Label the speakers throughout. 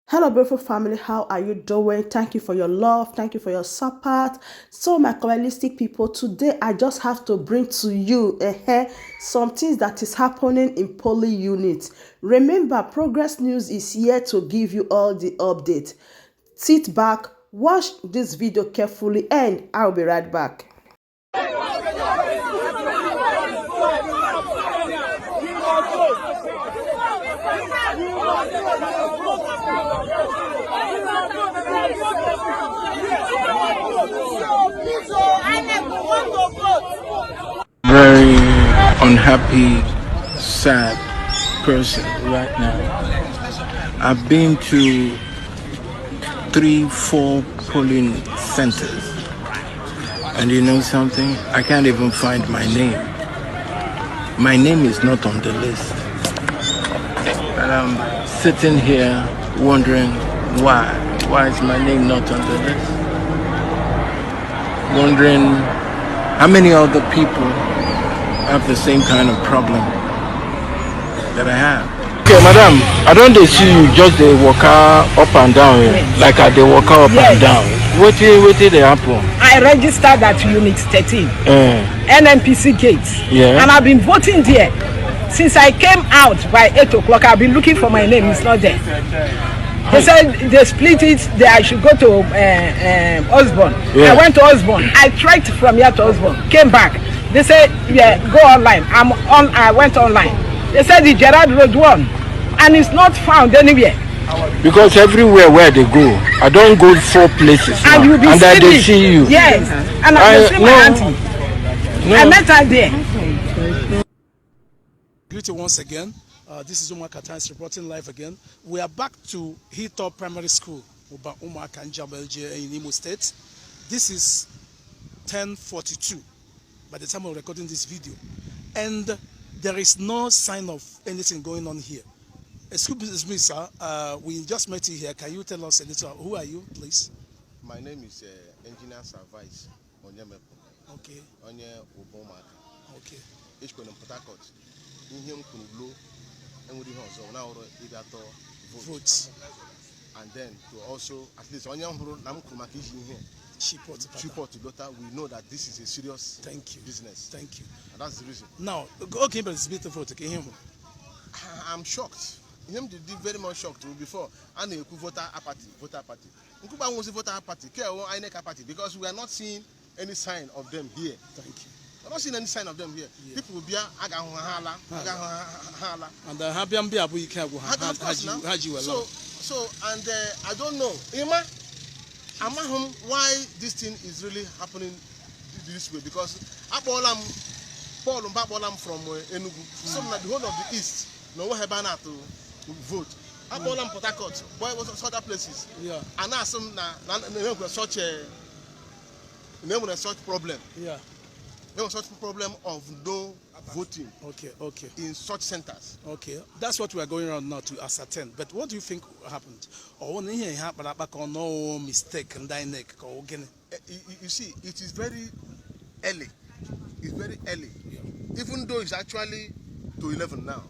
Speaker 1: Hello, beautiful family. How are you doing? Thank you for your love. Thank you for your support. So, my Kabbalistic people, today I just have to bring to you some things that is happening in polling units. Remember, Progress News is here to give you all the updates. Sit back, watch this video carefully, and I'll be right back.
Speaker 2: Very unhappy, sad person right now. I've been to 3, 4 polling centers. And you know something? I can't even find my name. My name is not on the list. And I'm sitting here wondering why. Why is my name not on the list? Wondering how many other people have the same kind of problem that I have. Okay, madam, I don dey see you just dey waka up and down here, like I dey waka up and down. Wetin dey happen?
Speaker 3: I registered at Unit 13, NNPC gate. And I've been voting there. Since I came out by 8 o'clock, I've been looking for my name. It's not there. They said they split it. I should go to Osborne. I went to Osborne. I trekked from here to Osborne. Came back. They said, "Yeah, go online." I'm on. I went online. They said the Gerard Road one, and it's not found anywhere.
Speaker 2: Because everywhere where they go, I don go four places now,
Speaker 3: And you'll be
Speaker 2: and I dey
Speaker 3: sleeping.
Speaker 2: see you.
Speaker 3: Yes. And I will see my
Speaker 2: no.
Speaker 3: auntie.
Speaker 2: No.
Speaker 3: I met her there.
Speaker 4: Greet you once again. This is Umuaka Times reporting live again. We are back to Hilltop Primary School, Uba Umuaka Njaba LGA in Imo State. This is 10:42 by the time of recording this video. And there is no sign of anything going on here. Excuse me, sir. We just met you here. Can you tell us a little? Who are you, please?
Speaker 5: My name is Engineer Service Onyemepu, onye Ụba Ụmụaka. Echikwere m Port Harcourt. Ihe m kwuru lo enwere ihe ọzọ na ọrụ ịbịa tọọ vote.
Speaker 4: Vote.
Speaker 5: And then to also at least onye m hụrụ na m kwuru maka iji ihe
Speaker 4: Shipot.
Speaker 5: support lota, we know that this is a serious
Speaker 4: Thank you.
Speaker 5: business.
Speaker 4: Thank you.
Speaker 5: And that's the reason.
Speaker 4: Now, okay, but it's bit vote. Okay, him.
Speaker 5: I'm shocked. Ihe m ji dị very much shocked bụ before a na-ekwu voter apathy, voter apathy. Nkwukwa nwụzi voter apathy ke ewo INEC apathy, because we are not seeing any sign of them here.
Speaker 4: Thank you.
Speaker 5: We're not seeing any sign of them here. People bịa a ga-ahụ ha ala, a ga-ahụ ha ala.
Speaker 4: And ha bịa mbịa abụ ike agwụ ha
Speaker 5: Of
Speaker 4: ha
Speaker 5: course
Speaker 4: ji
Speaker 5: now.
Speaker 4: ha ji wela.
Speaker 5: So and I don't know. Ima, amaghị m why this thing is really happening this way, because akpọọla m Paul Mba, akpọọla m from Enugu. So m na the whole of the East na onwe ha ebe a na-atụ vote. Akpọọla m Port Harcourt, boy, other places. A na-asị m na enwere such a na enwere such problem. Enwere such problem of no voting in such centers.
Speaker 4: Okay. That's what we are going around now to ascertain. But what do you think happened? Or when ihe ha kpara akpa ka ọ no mistake ndị INEC ka ọ gịnị?
Speaker 5: You see, it is very early. It's very early. Even though it's actually to 11 now,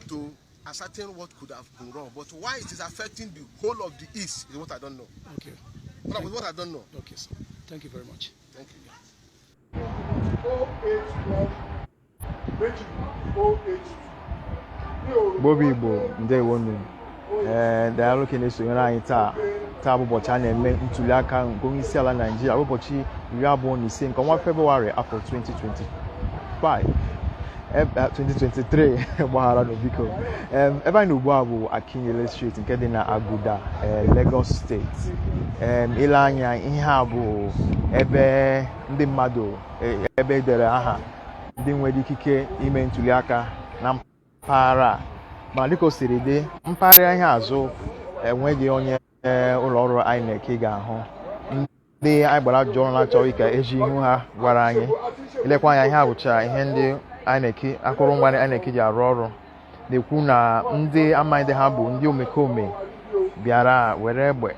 Speaker 5: to ascertain what could have been wrong. But why it is affecting the whole of the East is what I don't know. What I don't know.
Speaker 4: Okay, sir. Thank you very much.
Speaker 5: Thank you.
Speaker 6: 081 méjì 082 mi ò
Speaker 7: Igbo bụ Igbo, ndewonu. Ee, daalụ ka na-esonyere anyị taa. Taa bụ ụbọchị a na-eme ntuli aka nke onye isi ala Naijiria, ụbọchị 25 nke ọnwa Febụwarị, afọ 2025, 2023, gbaghara nụ biko. Ebe anyị nọ ugbu a bụ Akinyele Street nke dị na Aguda, Lagos Steeti. Ile anya, ihe a bụ ebe ndị mmadụ, ebe edere aha ndị nwere ikike ime ntuli aka na mpaghara a. Mana dịka o siri dị, mpaghara ihe azụ enweghị onye ụlọ ọrụ INEC ị ga-ahụ. Ndị anyị gbara ajụjụ ọnụ na-achọghị ka eji ihu ha gwara anyị. Ilekwa anya, ihe a bụcha ihe ndị INEC, akụrụngwa INEC ji arụ ọrụ. Na-ekwu na ndị amaghị ndị ha bụ, ndị omekome bịara were egbe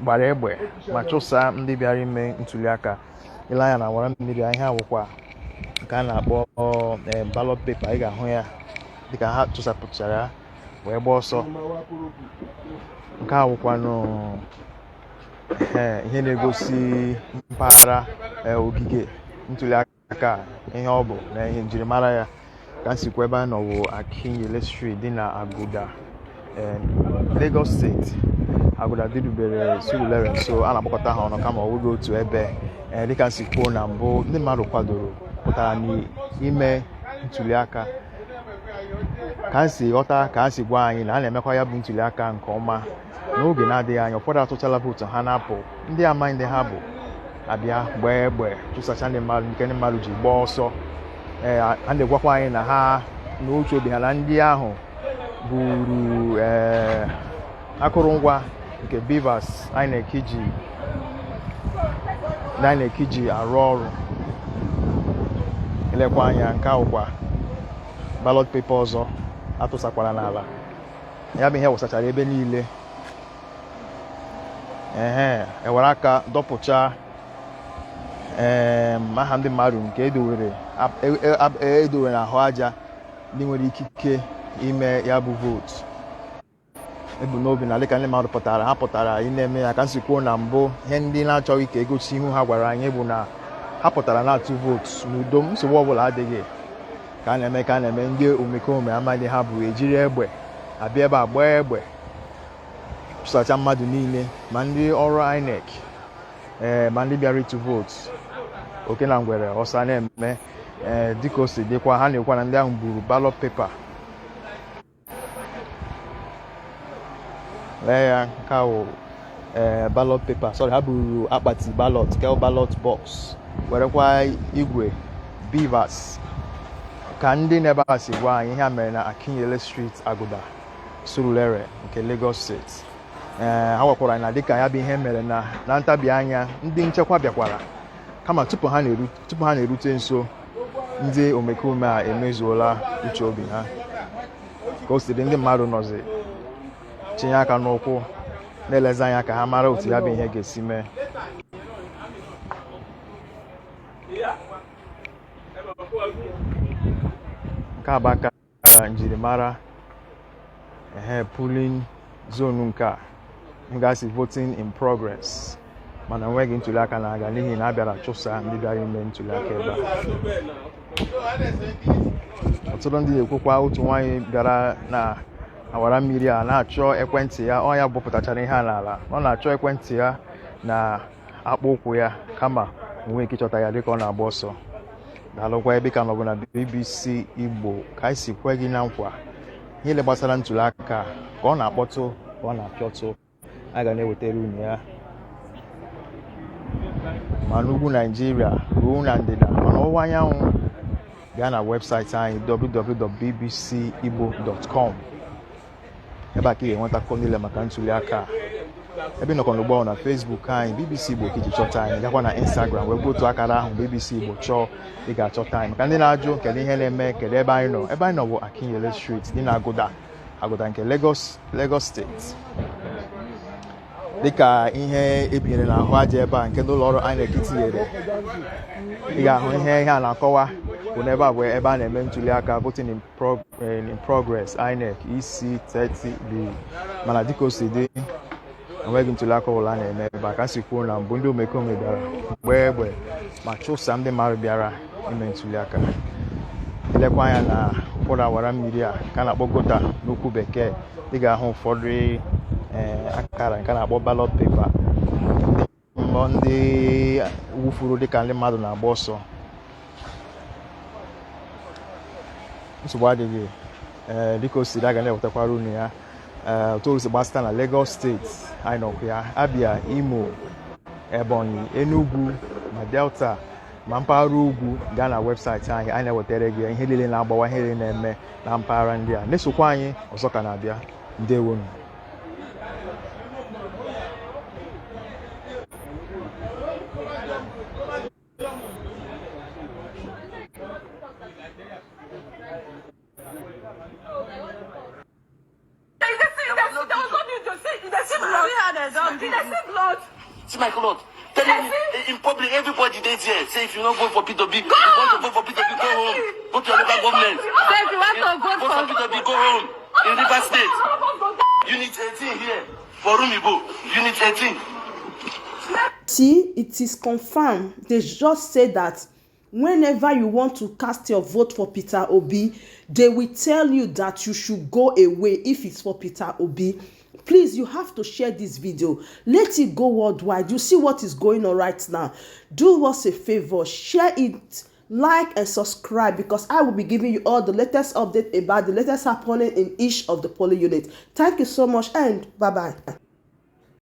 Speaker 7: gbara egbe ma chụsaa ndị bịara ime ntuli aka. Ile anya na wara mmiri, ihe a bụkwa nke a na-akpọ ballot paper. Ị ga-ahụ ya dịka ha tụsapụchara ya. Wee gbaa ọsọ. Nke a wụkwanụ ihe na-egosi mpaghara ogige ntuli aka, ihe ọ bụ na ihe njirimara ya. Ka m sikwa ebe a nọ bụ Akinyele Street dị na Aguda, Lagos State. Aguda dịrubere Surulere nso, a na-akpọkọta ha ọnụ kama ọ bụghị otu ebe. Dịka m si kwuo na mbụ, ndị mmadụ kwadoro pụtara n'ime ntuli aka. Ka m si ghọta, ka a si gwa anyị na a na-emekwa ya bụ ntuli aka nke ọma. N'oge na-adịghị anya, ụfọdụ atụchala vootu ha na-apụ, ndị amaghị ndị ha bụ abịa gbaa egbe, chụsacha ndị mmadụ, nke ndị mmadụ ji gbaa ọsọ. A na-egwakwa anyị na ha n'otu obi ha na ndị ahụ buru akụrụngwa nke BVAS INEC ji arụ ọrụ. Elekwa anya, nke ahụkwa ballot paper ọzọ atụsakwara n'ala. Ya bụ ihe wụsachara ebe niile. Ehe, ewere aka dọpụcha aha ndị mmadụ nke edowere n'ahụ aja, ndị nwere ikike ime ya bụ vootu. Ebu n'obi na dịka ndị mmadụ pụtara, ha pụtara ị na-eme ya. Ka m si kwuo na mbụ, ihe ndị na-achọghị ka egosi ihu ha gwara anyị bụ na ha pụtara na-atụ vootu n'udo, nsogbu ọbụla adịghị. Ka a na-eme, ndị omekome amaghị ha bụ ejiri egbe abịa ebe a, gbaa egbe, chụsacha mmadụ niile, ma ndị ọrụ INEC, ma ndị bịara ịtụ vootu. Oke na ngwere ọsọ na-eme. Dịka o si dịkwa, ha na-ekwu na ndị ahụ buru ballot paper. Lee ya, nke ahụ ballot paper, sorry, ha buru akpati ballot ke ballot box, werekwa igwe BVAS. Ka ndị na-ebe a si gwa anyị, ihe a mere na Akinyele Street, Aguda, Surulere nke Lagos State. Ha gwakwara na dịka ya bụ ihe mere na ntabi anya, ndị nchekwa bịakwara, kama tupu ha na-erute nso, ndị omekome a emezuola uche obi ha. Ka o si dị, ndị mmadụ nọzi tinye aka n'ụkwụ na-elezi anya ka ha mara otu ya bụ ihe ga-esi mee. Nke a bụ akara njirimara ehe polling zone nke a ngasị voting in progress, mana enweghị ntuli aka na-aga n'ihi na a bịara chụsa ndị bịara ime ntuli aka ebe a. Ọtụtụ ndị na-ekwukwa, otu nwaanyị bịara na awara mmiri a na-achọ ekwentị ya, ọ ya bọpụtachara ihe a n'ala. Ọ na-achọ ekwentị ya na akpụ ụkwụ ya, kama onwe ike ịchọta ya dịka ọ na-agba ọsọ. Daalụkwa ebe ka nọbụ na BBC Igbo. Ka anyị si kwe gị na nkwa, ihe ile gbasara ntuli aka ka ọ na-akpọtụ, ka ọ na-apịọtụ, a ga na-ewetara unu ya, ma n'ugwu Naijiria ruo na ndịda, ma n'ọwụwa anyanwụ. Gaa na webụsaịtị anyị, www.bbcigbo.com. Ebe a ka ị ga-enweta akụkọ niile maka ntuli aka a. Ebe ị nọkọ n'ugbo na Facebook anyị, BBC Igbo, ka iji chọta anyị. Gakwa na Instagram, wee otu akara ahụ, BBC Igbo, chọọ, ị ga-achọta anyị. Maka ndị na-ajụ kedu ihe na-eme, kedu ebe anyị nọ, ebe anyị nọ bụ Akinyele Street dị na Aguda, Aguda nke Lagos, Lagos State. Dịka ihe ebinyere n'ahụ aja ebe a nke ndị ụlọ ọrụ INEC tinyere, ị ga-ahụ ihe a na-akọwa bụ n'ebe a bụ ebe a na-eme ntuli aka, voting in progress, INEC EC 30B. Mana dịka o si dị, enweghị ntuli aka ọbụla a na-eme ebe a. Ka si kwuo na mbụ, ndị omekome bịara gbaa egbe ma chụsa ndị mmadụ bịara ime ntuli aka. Elekwa anya na ụfọdụ awara mmiri a ka a na-akpọ gutter n'okwu bekee, ị ga-ahụ ụfọdụ akara nke a na-akpọ ballot paper ndị wụfuru dịka ndị mmadụ na-agba ọsọ. Nsogbu adịghị. Dịka o siri aga, na-ewetakwara unu ya otu o si gbasata na Lagos State anyị nọkwa ya, Abia, Imo, Ebonyi, Enugu, ma Delta, ma mpaghara ugwu. Gaa na webụsaịtị anyị, anyị na-ewetara gị ihe niile na-agbawa, ihe niile na-eme na mpaghara ndị a. Na-esokwa anyị ọzọ ka na-abịa. Ndewonu.
Speaker 8: See blood.
Speaker 9: See my cloth. Telling me in public, everybody dey there. Say if you no vote for P2B, you want to vote for P2B, go home. Go to your local government.
Speaker 8: Say if you want to vote
Speaker 9: Vote for
Speaker 8: for
Speaker 9: P2B, go home. In Rivers State. Unit 18 here. For Rumuigbo. Unit 18.
Speaker 1: See, it is confirmed. They just say that whenever you want to cast your vote for Peter Obi, they will tell you that you should go away if it's for Peter Obi. Please, you have to share this video. Let it go worldwide. You see what is going on right now. Do us a favor, share it, like and subscribe, because I will be giving you all the latest update about the latest happening in each of the polling units. Thank you so much and bye-bye.